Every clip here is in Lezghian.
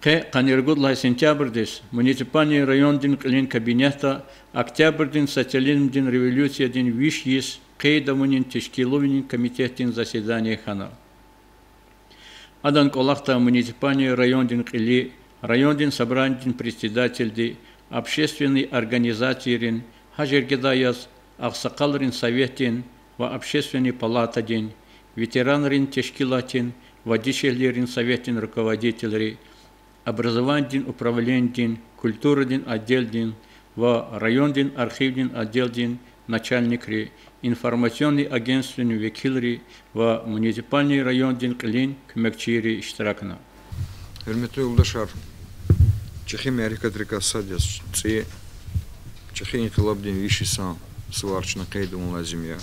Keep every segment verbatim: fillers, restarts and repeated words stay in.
Къе къанни ругуд лагьай сентябрдиз муниципальный райондин кьилин кабинетда Октябрдин социализмдин революциядин виш йис къейд авунин тешкилувилин комитетдин заседание хьана. Адан кӀвалахда муниципальный райондин кьили, райондин собранидин председателди, общественный организацийрин, гьа жергедай яз, агъсакъалрин советдин ва общественный палатадин, ветеранрин тешкилатдин ва дишегьлийрин советдин руководителри, образованидин управленидин, культурадин отделдин ва райондин архивдин отделдин начальникри, информационный агентстводин векилри ва муниципальный райондин кьилин куьмекчийри иштиракна. Гьуьрметлу юлдашар, чӀехи мярекатрикай сад яз, цӀи чӀехи инкъилабдин виш йисан сувар чна къейд авун лазим я.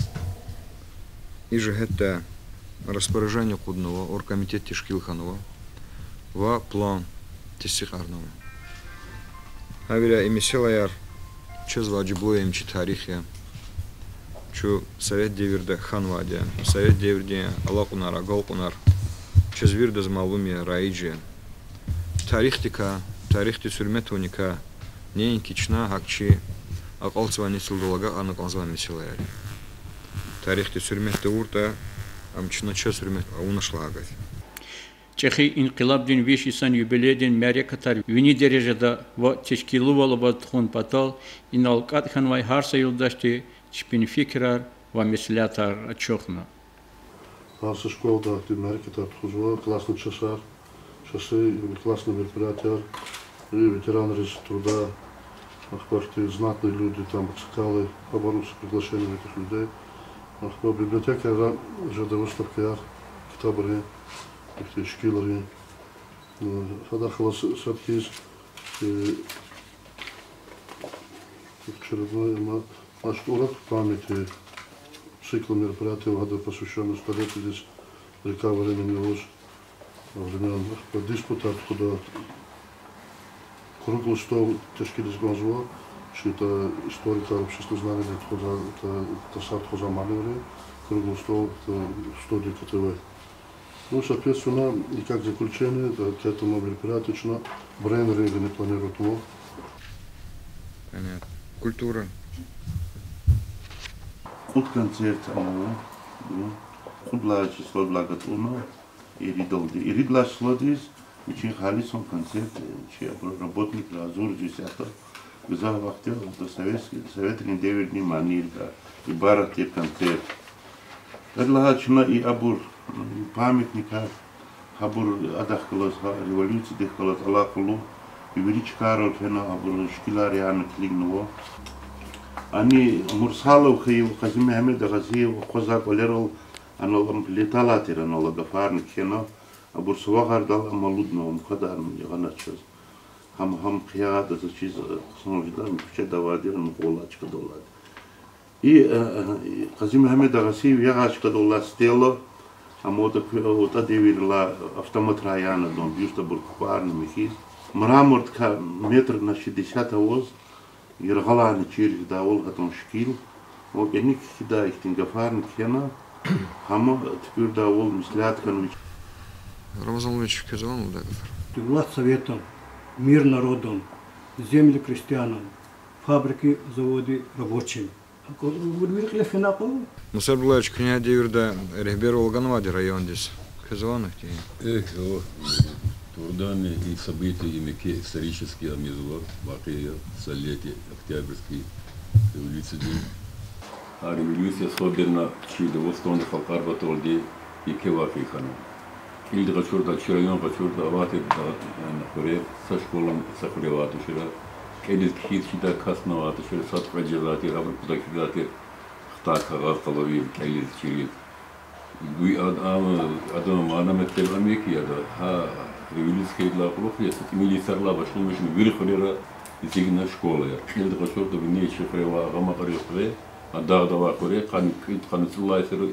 И жигьетдай распоряжение акъуднава, оргкомитет тешкил хьанва ва план тестикьарнава. Гьавиляй и месэлаяр чаз важиблу я, им чи тарих я. Чун совет девирда хьанвайди я, совет девирдин алакьунар, агалкьунар чаз виридаз малум я, раиж я. Тарихдикай, тарихдиз гьуьрмет авуникай неинки чна, гьакӀ чи акьалтзавай несилдал агакьарна кӀанзавай месэлаяр я. Тарихдиз гьуьрмет тавуртӀа, ам чна чаз гьуьрмет авунач лагьай гаф. ЧӀехи инкъилабдин виш йисан юбилейдин мярекатар вини дережада ва тешкилувал аваз тухун патал инал кӀватӀ хьанвай гьар са юлдашди чпин фикирар ва меслятар ачухна. Гьар са школада ахьтин мярекатар тухузва, классный часар, часы, классный мероприятияр, и ветеранриз труда, ахпа ахьтин знатные люди, там, аксакалы, абур са приглашение этих людей. Ахпа библиотекайра жеда выставкаяр, ктабрин, ихьтин шикилрин. Э, гьадахъ галаз сад хьиз, э, очередной, ама, значит, урок памяти, цикл мероприятий, гьада посвящённый столетию здесь, река времени, лугьуз, времён, ахпа диспутар тухуда, круглый стол тешкилиз кӀанзава, чита историкар, обществознание тухузва, та, тарсар тухузва муаллимри, круглый стол, та, в студии К Т В. Ну, соответственно, и как заключение, да, к этому мероприятию чна брейнринг планируем. Понятно. Культура. Кьуд концерт ава, ну, кьуд лагьай числодилай гатӀунна, иридалди. Ирид лагьай числодиз вичин халисан концерт, э, чи абур работникри гьазурзава исятда. Гзаф вахтар советский, советрин девирдин манийрикай ибарат тир концерт. Ада лагьай чна и абур, м, памятникар, гьабур адахъ галаз, гьа революциядихъ галаз алакъалу, вири чкайрал фена, абурун шикилар яна килигнава. Ани Мурсалов хьайи Къазимегьамед Агъазиев акъвазай кӀвалерал анал ам плиталай тир, анал гафарни кхьена, абур са вагъардал ам алуднава, ам квадарна ягъанач чаз. Гьам, гьам хъия, адаз чиз, э, хъсан жеда, ам куьчеда авайди, ам кьвалай чкадал алайди. И, э, э, Къазимегьамед Агъазиев ягъай чкадал алай стела, ам отӀа куь-, отӀа девирдилай автоматрай яна адан бюст, абур кукӀварна михьиз. Мрамордикай метр на шестьдесят аваз, яргъалайни чир жедайвал гьадан шикил, ва кӀаник кхьидай ихьтин гафарни кхьена, гьама туькӀуьрдайвал меслят хьанвич. Рамазан Валерьевич, квез авани лугьудай гафар? Власть советам, мир народам, земли крестьянам, фабрики, заводи рабочим. Акьван вири кьиле фена акьван? Мусаб Абдуллаевич, куьне гьа девирда регьбервал ганвайди райондиз. Квез авани ихьтин? Эхь, о, турдани и событие, и меке исторический ам ийизва, вакъиа, столетие Октябрьской революциядин. А революция особенно чи Дагъустандин халкьар паталди еке вакъиа хьана. Кьилди къачуртӀа, чи район къачуртӀа, авай тир дагъ-, яни хуьре, са школа, са хуьре авай тушир. КӀелиз кхьиз чидай касни авай тушир, сад кьвед жезвай тир, гьабур кутак физвай тир, хтай кагъаз къалурив, кӀелиз чирив. Гуй ад-, ам, адан мана-метлеб ам я хьи, ада гьа революция хьайидалай кьулухъ яз, тӀимил йисарилай башламишна вири хуьрера эцигна школаяр. Кьилди къачуртӀа, вини чи хуьре авай Агъа Макьарин хуьре, а дагъда авай хуьре, къанни кӀуьд, къанни цӀуд лагьай йисара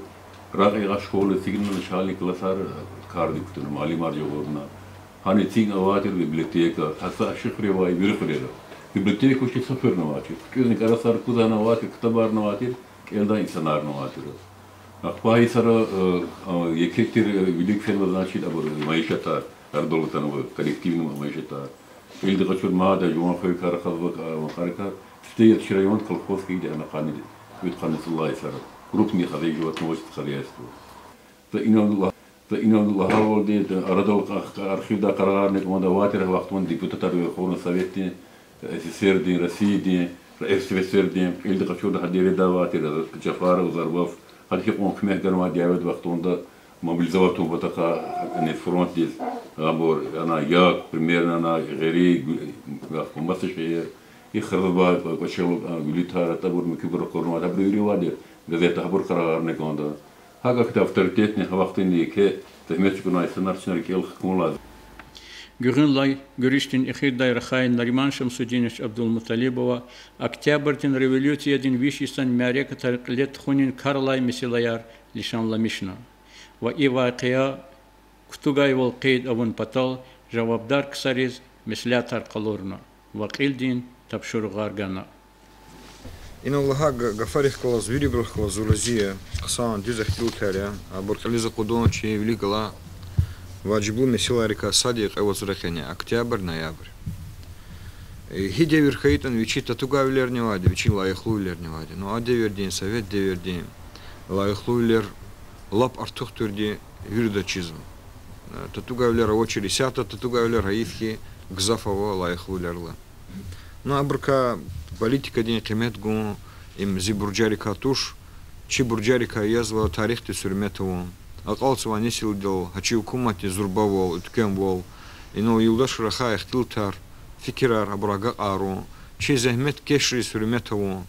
ракьи гьа школа эцигна, начальный классар кардик кутуна, муаллимар жагъурна. Гьана эцигна авай тир библиотека, гьа са чи хуьре авай вири хуьрера. Библиотека вуч я, са хуьрни авачир. ХъуьтӀуьзни кӀарасар кузани авай тир, ктабарни авай тир, кӀелдай инсанарни авай тир. Ахпа йисара, э, э, еке тир, э, вилик фенва, значит, абур майишатар. Арадал атанва коллективный майишатар. Кьилди къачур мада жуван хуьрекар рахазва, а, ванкъарикай. Сифте яз чи район колхоз хьайиди ана къанни, уьд-къанни цӀуд лагьай йисара. Крупный хозяйство, животноводческий хозяйство. За инал ла-, за инал лагьайвалди, арадал архивдай къарагъарна кӀанда, авай тир а вахтунда депутатар Верховный Советдин, СССР-дин, Россиядин, РСФСР-дин, кьилди къачурла гьа девирда авай тир, Жафаров, Зарбов, гьада гьикьван куьмек ганвай дяведин вахтунда, мобилизовать авун патахъай, яни фронтдиз, абур, ана, Як, примерно, ана, Гъери, Гу-, Як, маса шегьер, и Храбабад, Кӏвачел, а, Гуьлуьтар, атӏабур муькуьбур ракъурнавай, гьабур вири авайди, газетда гьабур къарагъарна кӏанда. Гьакӏ ахьтин авторитетный, гьа вахтунда еке зегьмет чӏугунай инсанар чна рикӏел хкун лазим. Гуьгъуьнлай гуьруьшдин эхирдай рахай Нариман Шамсудинович Абдулмуталибова Октябрдин революциядин виш йисан мярекатар кьиле тухунин кар алай месэлаяр лишанламишна ва и вакъиа кутугайвал къейд авун патал жавабдар ксариз меслятар къалурна ва кьилдин тапшуругъар гана. Инал лагьай га-, гафарихъ галаз, вирибурухъ галаз зун рази я, хъсан дуьз ихтилатар я, абур кьилиз акъудан чи вилик галай важиблу месэлайрикай сад я кьве вацра къене, октябрь, ноябрь. Э, гьи девир хьайитӏани вичин татугайвилерни авайди, вичин лайихлувилерни авайди. Ну, а девирдин, совет девирдин лайихлувилер лап артух тирди вирида чизва. Э, татугайвилер авачир, исятда татугайвилер гьайиф хьи гзаф ава лайихлувилерилай. Ну, абурукай политикадин къимет гун, им зи буржарикай туш, чи буржарикай язва тарихдиз гьуьрмет авун, акьалтзавай несилдал гьа чи гьукуматдиз зурбавал, уьтквемвал, инал юлдашра рахай ихтилатар, фикирар абур агакьарун, чи зегьметкешриз гьуьрмет авун,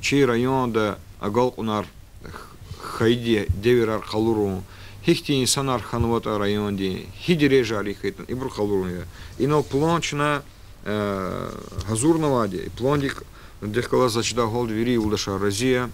чи районда агалкьунар, х-, хьайиди девирар къалурун, гьихьтин инсанар хьанватӏа райондин, гьи дережайрик хьайитӏани, ибур къалурун я. Инал план чна, э, гьазурнавайди я, пландихъ, дихъ галаз заз чидай гьалда вири юлдашар рази я.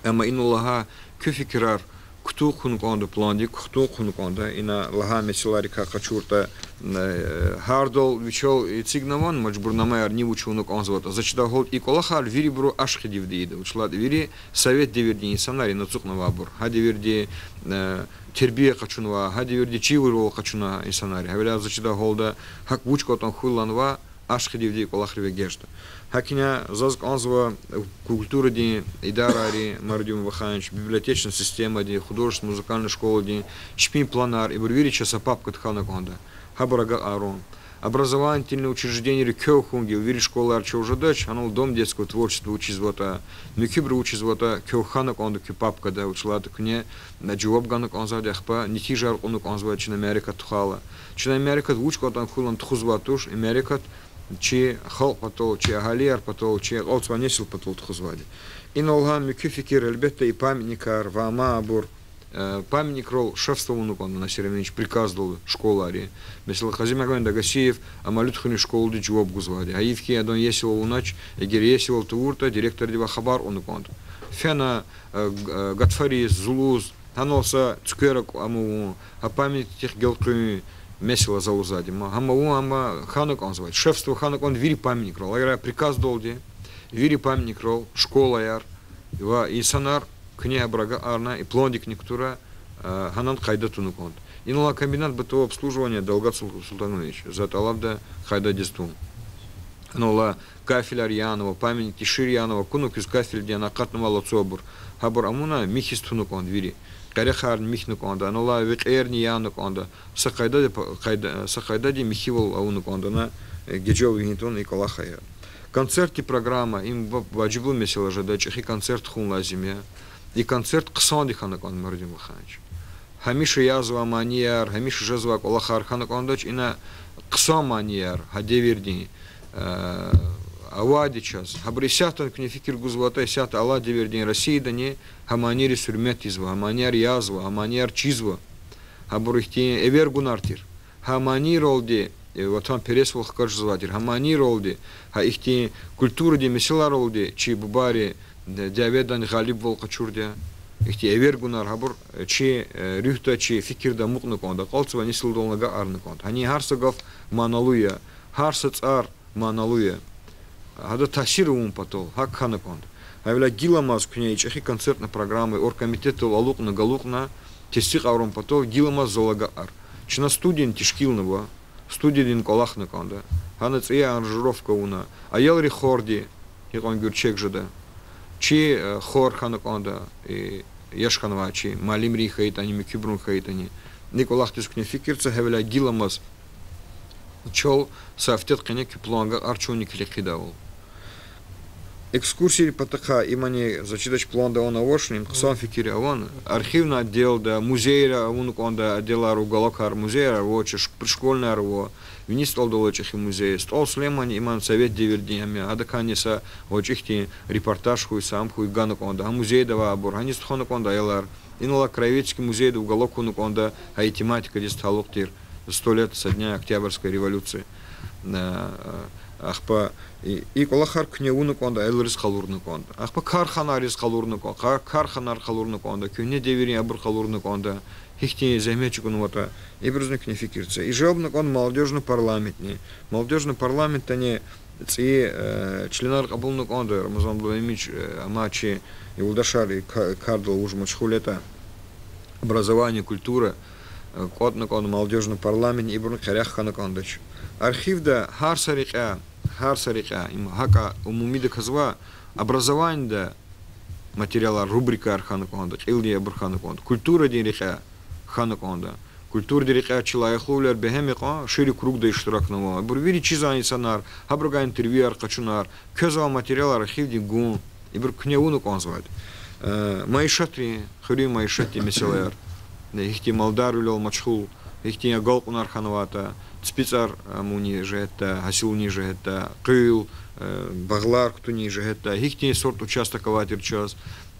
Амма инал лагьай куь фикирар кутун хъувун кӏанда пландик, кутун хъувун кӏанда, ина лагьай месэлайрикай къачуртӏа, э, гьардал вичел эцигнавани мажбурнамаяр, ни вуч авуна кӏанзаватӏа. Заз чидай гьалда и кӏвалахар вирибуру ашкъидивди ийида, вучиз лагьайтӏа вири совет девирдин инсанар я ина ацукьнавайбур. Гьа девирди, э, тербия къачунвай, гьа девирди чирвал къачуна инсанар я. Гьавиляй заз чидай гьалда гьакӏ вуч кӏватӏан хьуй лагьанва, ашкъидивди и кӏвалахрив эгечӏда. Гьакӏ ина заз кӏанзава культурадин идарайрин, Марудин ваханч, библиотечный системадин, художественный музыкальный школадин чпин планар, ибур вири чаз са папкада хьана кӏанда. Гьабур агакьарун. Образовательный учреждениейри квев хьун гила вири школайра чав жедач, гьанал дом детского творчества вучизватӏа, муькуьбур вучизватӏа, квев хьана кӏанда куь папкада, вучиз лагьайтӏа куьне жаваб гана кӏанзавайди, ахпа нетижаяр кьуна кӏанзавайди чна мярекат тухвайла. Чна мярекат вуч кӏватӏан хьуй лагьана тухузвай туш, и мярекат чи халкь патал, чи агьалияр патал, чи акьалтзавай несил патал тухузвайди. Инал лагьай муькуь фикир, гьелбетда, и памятникар ва ма абур, э, памятникрал шефство авуна кӏанда Насир Эминович приказдал школайри. Месела, Къазимагьамед Агасиев Амалут хуьруьн школадиз жаваб гузвайди. Гьайиф хьи, адан есилал авунач, эгер есилал тавуртӏа, директордивай хабар кьуна кӏанда. Фена, э, г-, э, гатфариз, зулуз, гьанал са цуьквер акӏ-, ам авун, гьа памятникдихъ гелкъуьн, месела, за лугьузвайди ма, гьам авун, амма хьана кӏанзавайди. Шефство хьана кӏанда вири памятникрал, эгер приказдалди, вири памятникрал школаяр ва инсанар куьне гьабур агакьарна, и пландикни кутура, э, гьанал къайда туна кӏанда. Инал алай комбинат бытового обслуживания, Далгат Сул-, Султанович, за тӏалабда къайдадиз тун. Гьанал алай кафеляр яна ва памятник тешир яна ва куна квез кафелдин акъатнавай лацу абур. Гьабур амуна михьиз туна кӏанда вири. Къерехарни михьна кӏанда, анал алай векьерни яна кӏанда. Са къайда-, къайда-, са къайдадин михьивал авуна кӏанда на, э, гежел вегьин тавун и кӏвалах ая. Концертдин программа, им ва-, важиблу месэла жеда, чӏехи концерт хьун лазим я. И концерт хъсанди хьана кӏанда, Марудин ваханч. Гьамиша язавай манияр, гьамиша жезвай кӏвалахар хьана кӏандач, ина хъсан манияр, гьа девирдин, э, авайди чаз. Гьабур исятдани куьне фикир гузватӏа, исятда алай девирдин Россиядани гьа манийриз гьуьрмет ийизва, гьа манияр язва, гьа манияр чизва. Гьабур ихьтин эвергунар тир. Гьа манийралди, э, ватанпересвал хкаж жезвай тир. Гьа манийралди, гьа ихьтин культурадин месэлайралди чи бубайри д-, дяведин гъалибвал къачурди я. Ихьтин эвергунар гьабур, э, чи, э, руьгьда, чи фикирда амукьна кӏанда, акьалтзавай несилдални агакьарна кӏанда. Гьанин гьар са гаф маналу я, гьар са цӏар маналу я. Гьада таъсир авун патал гьакӏ хьана кӏанда. Гьавиляй гиламаз куьне и чӏехи концертный программа оргкомитетдал алукьна, галукьна, тестикьарун патал гиламаз зал агакьар. Чна студияни тешкилнава, студиядин кӀвалахна кӀанда. Гьана цӀийи аранжировка авуна, аялрин хорди гьикьван гуьрчег жеда. Чи, э, хор хьана кӀанда, э, яш хьанвай чи муаллимрин хьайитӀани, муькуьбурун хьайитӀани. И кӀвалахдиз куьне фикир це, гьавиляй гиламаз чал са гьафтед къене куь план агакьар чунни килигайвал. Экскурсийрин патахъай имни заз чидач планда авани авачни, им хъсан фикир авани. Архивный отделда, музейра авуна кӀанда отделар, уголокар, музейар авач, ш-, пришкольныйяр ава, виниз СтӀалдал авай чӀехи музей. СтӀал Сулейманди имни совет девирдин гьам я, гьадакайни са гъвечӀи хьтин репортаж хьуй, са ам хьуй гана кӀанда. Гьа музейда авай абур, гьаниз тухвана кӀанда аялар. Инал Краеведческий музейда уголок авуна кӀанда, гьа и тематикадиз талукь тир, сто лет со дня Октябрьской революции. Э, ахпа и, и кӀвалахар куьне авуна кӀанда, аялриз къалурна кӀанда. Ахпа карханайриз къалурна кӀан-, кар-, карханайриз къалурна кӀанда, куьгьне девирдин абур къалурна кӀанда, гьихьтин зегьмет чӀугунватӀа, ибурузни куьне фикир це. И желбна кӀанда молодёжный парламентни. Молодёжный парламентдани цӀийи, э, членар кьабулна кӀанда, Рамазан Абдулгьамидович, э, амма чи юлдашар и ка-, кардал вуж машгъул ятӀа, образование, культура, э, кӀватӀна кӀанда молодёжный парламентни, ибурни къерех хьана кӀандач. Архивда гьар са рекьяй, гьар са рекьяй, им гьакӀа умумидаказ ава, образованиеда материалар, рубрикаяр хьана кӀанда, кьилдин абур хьана кӀанда, культурадин рекьяй хьана кӀанда. Культурадин рекьяй чи лайихлувилер бегьем икьван, шиирин кругда иштиракнава. Ибур вири чизвай инсанар, гьабурувай интервьюяр, къачунар, квез авай материалар архивдин гун, ибур куьне авуна кьанзавайди. Э, майишатрин, хуьруьн майишатдин месэлаяр, э, гьихьтин малдарвилел машгъул, гьихьтин агалкьунар хьанвайтӀа, ципицӀар, э, авунин жигьетдай, гьасилунин жигьетдай, къуьл, э, багълар кутунин жигьетдай, гьихьтин сорт участок авай тир чаз,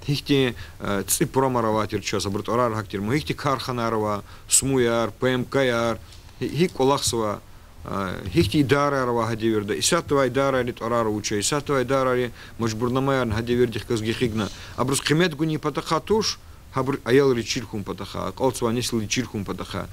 гьихьтин, э, цӀипрамар авай тир чаз, абурун тӀварар гьахьтир, ма гьихьтин карханаяр ава, СМУ-яр, ПМК-яр, гьи-, гьикӀ кӀвалахзава, э, гьихьтин идараяр ава гьа девирда, исятда авай идарайрин тӀварар вуч я, исятда авай идарайрин мажбурнамаярни гьа девирдихъ галаз гекъигна, абуруз къимет гунин патахъай туш, гьабур аялриз чир хьун патахъай, акьалтзавай несилриз чир хьун патахъай.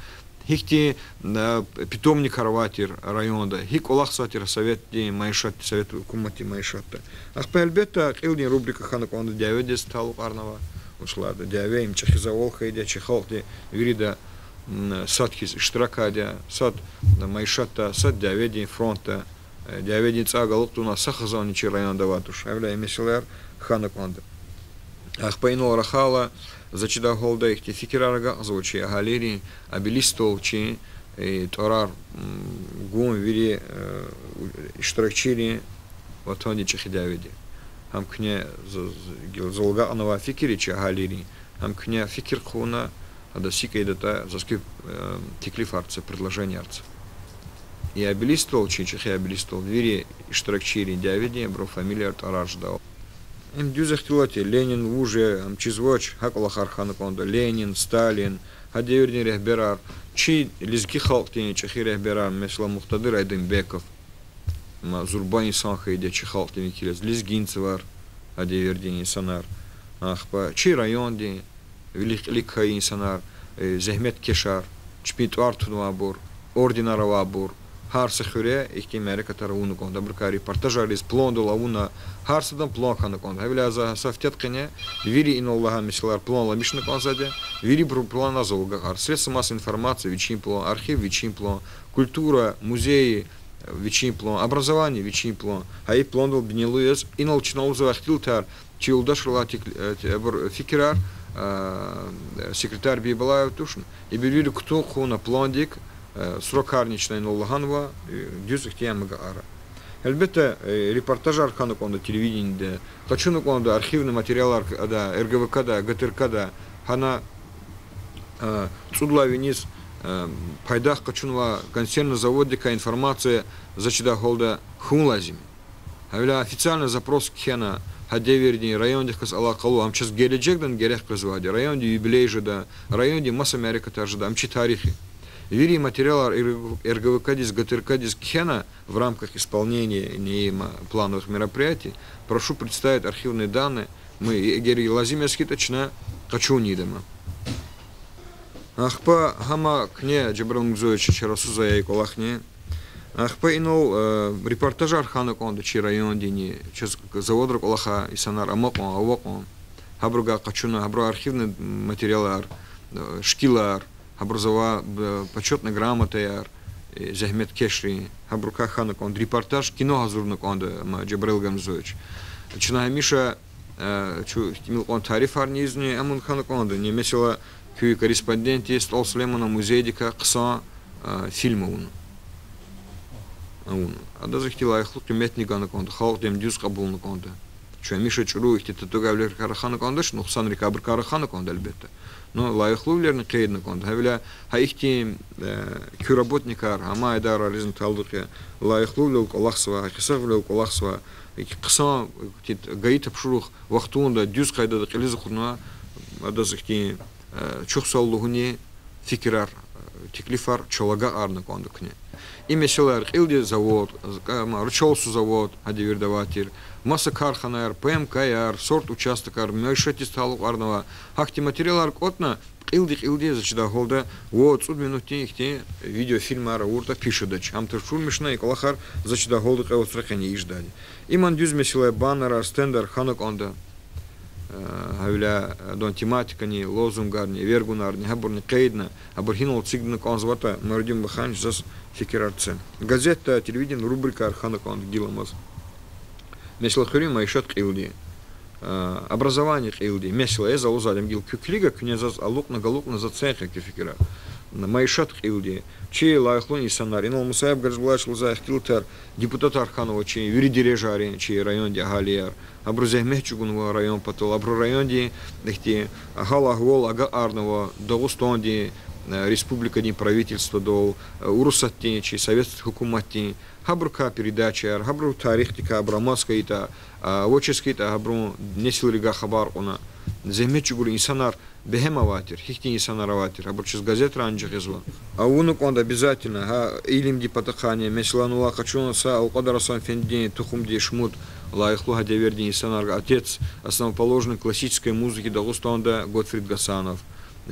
Гьихьтин, э, питомникар авай тир районда, гьикӀ кӀвалахзавай тир советдин майишат, совет гьукуматдин майишатда. Ахпа гьелбетда кьилдин рубрика хьана кӀанда, дяведиз талукьарнава, вучиз лагьайтӀа дяве им чӀехи завал хьайиди я, чи халкьди вирида, м, сад хьиз иштиракайди я, сад майишатда, сад дяведин фронтда, э, дяведин цӀай галукьна са хизанни чи районда авай туш. Гьавиляй и месэлаяр хьана кӀанда. Ахпа инал рахайла, заз чидай гьалда, ихьтин фикирар агакьзава чи агьалийрин, обелискдал чи, э, тӀварар, м, гун вири, э, иштиракчийрин Ватандин чӀехи дяведи. Гьам куьне з-, з-, гила зал агакьнавай фикир я чи агьалийрин. Гьам куьне фикир хъувуна, гьадаз гьикӀ ийидатӀа, заз куь, э, теклифар це, предложенияр це. И обелискдал чи, чӀехи обелискдал, вири иштиракчийрин дяведин абурун фамилияр, тӀварар жедайвал. Им дуьз ихтилат я, Ленин вуж я, ам чизвач, гьа кӀвалахар хьана кӀанда, Ленин, Сталин, гьа девирдин регьберар, чи лезги халкьдин чӀехи регьберар, месела, Мукътадир Айдынбеков, ма зурба инсан хьайиди я чи халкьдин векил яз, лезгинцевар, гьа девирдин инсанар, ахпа чи райондин вилик-кьилик квай инсанар, э, зегьметкешар, чпин тӀвар тунвайбур, орденар авайбур, гьар са хуьре ихьтин мярекатар авуна кӀанда, абурукай репортажар ийиз, пландал авуна, гьар садан план хьана кӀанда. Гьавиляй за са гьафтед къене вири инал лагьай месэлаяр планламишна кӀанзавайди я, вирибурун планар зал агакьар. Средства массовой информации вичин план, архив вичин план, культура, музей, э, вичин план, образование вичин план. Гьа и пландал бинелу яз, инал чна лугьузвай ихтилатар, чи юлдашрилай тек-, э, те-, абур фикирар, э, секретарь Бийбалаев тушни, ибур вири кутун хъувуна пландик, э, срокарни чна инал лагьанва, э, дуьз ихьтин ам агакьара. Гьелбетда, э, репортажар хьана кӀанда телевидениеда, къачуна кӀанда архивный материалар к-, ада, РГВК-да, ГТРК-да, гьана, э, цӀуд лагьай виниз, э, пайдах къачунвай консервный заводдикай информация, заз чидай гьалда, хьун лазим я. Гьавиляй официальный запрос кхьена гьа девирдин райондихъ галаз алакъалу, ам чаз гележегдани герек къвезвайди, райондин юбилей жеда, райондин маса мярекатар жеда, ам чи тарих я. Вири материалар РГВК-диз, ГТРК-диз кхьена в рамках исполнения, не, ма, плановых мероприятий, прошу представить архивные данные, мы, эгер лазим яз хьайитӀа, чна къачун ийидама. Ахпа гьама куьне, Жабран Мугзоевич, чарасузвай и кӀвалахни. Ахпа инал, э, репортажар хьана кӀанда чи райондини, чаз заводра кӀвалахай инсанар ама кьван, ава кьван. Гьабурувай къачуна, гьабуру архивный материалар, э, шикилар, Гьабуруз ава, б-, почётный грамотаяр, э, зегьметкешрин, гьабурукай хьана кӀанда, репортаж, кино гьазурна кӀанда, ма, Жабраил Гамзатович. Чна гьамиша, э, чун тӀимил кьван тарифарни ийизва, амун хьана кӀанда, месела, куь корреспондентди СтӀал Сулейманан музейдикай хъсан, э, фильм авуна. Авуна. Адаз ихьтин лайихлу къиметни гана кӀанда, халкьди ам дуьз кьабулна кӀанда. Чун гьамиша чӀуру ихьтин татугайвилерикай рахана кӀандач, нукьсанрикай, абурукай рахана кӀанда, гьелбетда. Но лайихлувилерни къейдна кӀанда. Гьавиляй гьа ихьтин, э, куь работникар, гьа майдайризни талукь я, лайихлувилел кӀвалахзавай, гьа къисагъвилел кӀвалахзавай, хъсан, ихьтин гайи тапшуругъ вахтунда дуьз къайдада кьилиз акъуднава, адаз ихьтин, э, чухсагъул лугьуни, фикирар, э, теклифар чал агакьарна кӀанда куьне. И месэлаяр кьилди завод, з-, к-, ма, ручалсу завод, гьа девирда авай тир, маса карханаяр, ПМК-яр, сорт участокар, майишатдиз талукьарнавай, гьахьтин материалар кӀватӀна, кьилди-кьилди, заз чидай гьалда, вад-цӀуд минутдин ихьтин видеофильмар авуртӀа пишедач. Гьам тапшурмишна, и кӀвалахар, заз чидай гьалда, кьве вацра къене ийидай жедайди. Иман дуьз месэла я, баннерар, стендар хьана кӀанда. Э, гьавиляй адан тематикани, лозунгарни, эвергунарни, гьабурни къейдна, абур гьинал эцигна кӀанзаватӀа, Мурадин Баханыч, заз фикирар це. Газетда, телевидениеда рубрикаяр хьана кӀанда гиламаз. Месела, хуьруьн майишат кьилди, э, образование кьилди. Месела, э, за лугьузвайди, ам гила куь килиг, куьне заз алукьна-галукьна заз це хьи куь фикирар. Майишат кьилди. Чи лайихлу инсанар, инал Мусаев Гажибулач лугьузвай ихтилатар, депутатар хьанва чи, вири дережайрин чи районди агьалияр. Абуру зегьмет чӀугунва район патал, абуру райондин ихьтин гьал-агьвал агакьарнава Дагъустандин, э, республикадин правительстводал, э, Урусатдин чи советский гьукуматдин, гьабурукай передачаяр, гьабуру тарихдикай, абуру амаз хьайитӀа, а, авачиз хьайитӀа, гьабурун несилрикай хабар кьуна. Зегьмет чӀугур инсанар бегьем авай тир, гьихьтин инсанар авай тир, абур чиз газетрани жагъизва. Авуна кӀанда обязательно, гьа илимдин патахъайни, месела, инал алай къачуна са Алкьвадар Аслан-эфендидин тухумдин шумуд лайихлу гьа девирдин инсанар, отец основоположник классической музыки Дагъустанда Готфрид Гасанов,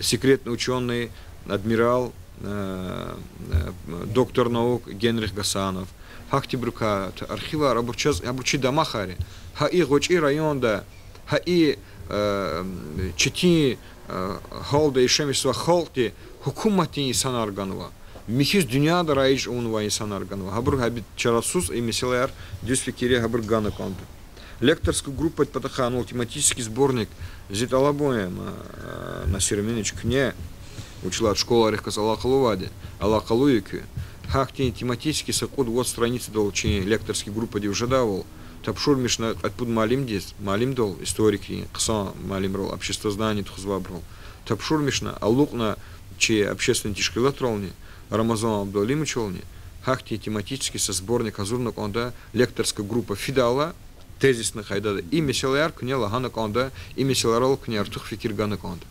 секретный учёный, адмирал, э, э, доктор наук Генрих Гасанов. Гьахьтинбурукай архивар, абур чаз, абур чи дамахар я. Гьа и гъвечӀи районда, гьа и, э, четин, э, гьалда яшамиш жезвай халкьди гьукуматдин инсанар ганва. Михьиз дуьньяда раиж авунвай инсанар ганва. Гьабур гьабур чарасуз и месэлаяр дуьз фикир я, гьабур гана кӀанда. Лекторский группадин патахъай инал тематический сборник зи тӀалабун я, ма, э, Насир Эминович, куьне, вучиз лагьайтӀа школайрихъ галаз алакъалу авайди, алакъалу я куьн. Гьахьтин тематический са кьуд-вад страницадал чи лекторский группадив жедайвал, тапшурмишна кьвед-пуд муаллимдиз, муаллимдал, историкрин, хъсан муаллимрал, обществознание тухузвайбурал. Тапшурмишна, алукьна чи общественный тешкилатрални, Рамазан Абдуалимовичални, гьахьтин тематический са сборник гьазурна кӀанда, лекторский группа фидайла, тезисный къайдада и месэлаяр куьне лагьана кӀанда, и месэлайрал куьне артух фикир гана кӀанда.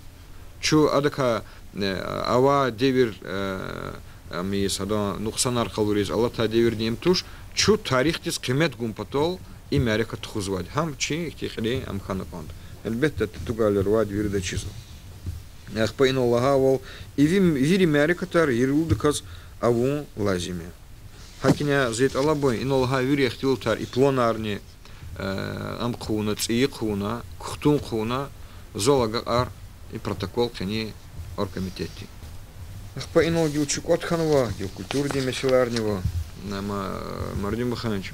Чун адакай, э, авай девир, э, ам ийиз, адан нукьсанар къалуриз алатай девирдин им туш, чун тарихдиз къимет гун патал и мярекат тухузвайди. Гьам чи ихьтин кьилин ам хьана кӀанда. Гьелбетда, татугайвилер авайди вирида чизва. Ахпа инал лагьайвал, иви, вири мярекатар гъуьлдаказ авун лазим я. ГьакӀ хьайила зи тӀалабун я, инал лагьай вири ихтилатар, и планарни, э, ам хъувуна, цӀийи хъувуна, кухтун хъувуна, зал агакьар и протокол къени оргкомитетди. Ахпа инал гила чукӀват хьанва, гила культурадин месэлаярни ава, ама, Мурадин Баханыч,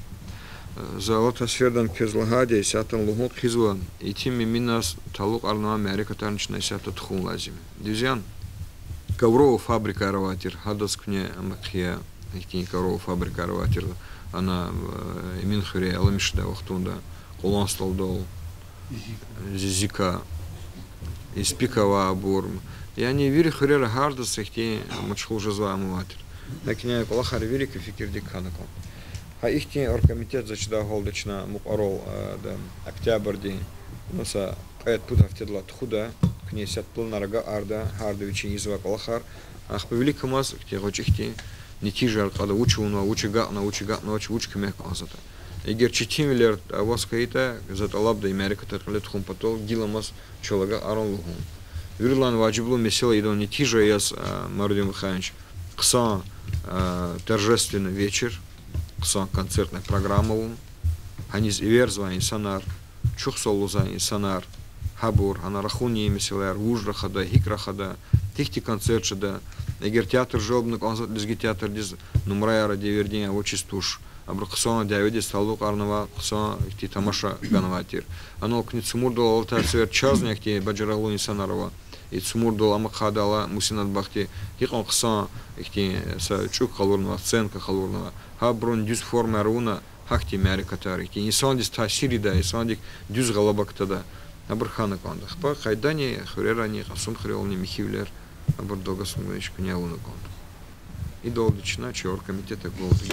за алатай сефердани квез лагьайди, исятдани лугьун хъийизва, итим Эминаз талукьарнавай мярекатарни чна исятда тухун лазим я. Дуьз яни? Ковровая фабрикаяр авай тир, гьадаз куьне ам хъия, ихьтин ковровая фабрикаяр авай тир, ана, э, Эминхуьре, Аламишда вахтунда, Къулан СтӀалдал, Зизика, Испикова абур. Яни вири хуьрера гьардаз ихьтин машгъул жезвай ам авай тир. ГьакӀ хьайила кӀвалахар вири куь фикирдик хьана кӀан. Гьа ихьтин оргкомитет, заз чидай гьалда, чна мукьварал, э, да, октябрдин, ну, са кьвед-пуд гьафтедилай тухуда, куьне исятда планар агакьарда, гьарда вичин ийизвай кӀвалахар, ахпа виликамаз ихьтин гъвечӀи хьтин нетижаяр кьада, вуч авунва, вуч агакьна, вуч агакьнавач, вуч куьмек кӀанзаватӀа. Эгер четинвилер аваз хьайитӀа, за тӀалабда и мярекатар кьиле тухун патал гиламаз чал агакьарун лугьун. Виридалай важиблу месэла идан нетижа яз, а, Мурадин Баханыч, хъсан, а, торжественный вечер, хъсан концертная программа авун. Гьаниз эверзавай инсанар, чухсагъул лугьузвай инсанар, Гьабур, ана рахунин месэлаяр, вуж рахада, гьикӀ рахада, гьихьтин концерт жеда. Эгер театр желбна кӀанзаватӀа лезги театрдиз, нумраяр а девирдин авачиз туш. Абуру хъсан дяведиз талукьарнавай, хъсан ихьтин тамаша ганвай тир. Анал куьне Цумурдал алатай сефер чазни ахьтин бажарагълу инсанар ава. И Цумурдал, ам ахъайдалай Мусинадбахти, гьикьван хъсан ихьтин са чӀук къалурнавай, сценка къалурнавай. Гьабурун дуьз формаяр авуна, гьахьтин мярекатар, ихьтин инсандиз таъсир ийидай, инсандик дуьз гъалаба кутадай. Абур хьана кӀанда. Ахпа къайдани хуьрерани, Кьасумхуьрелни, михьивилер, абур Далгатзамагунвич куьне авуна кӀанда. Идалди чна чи оргкомитет агалди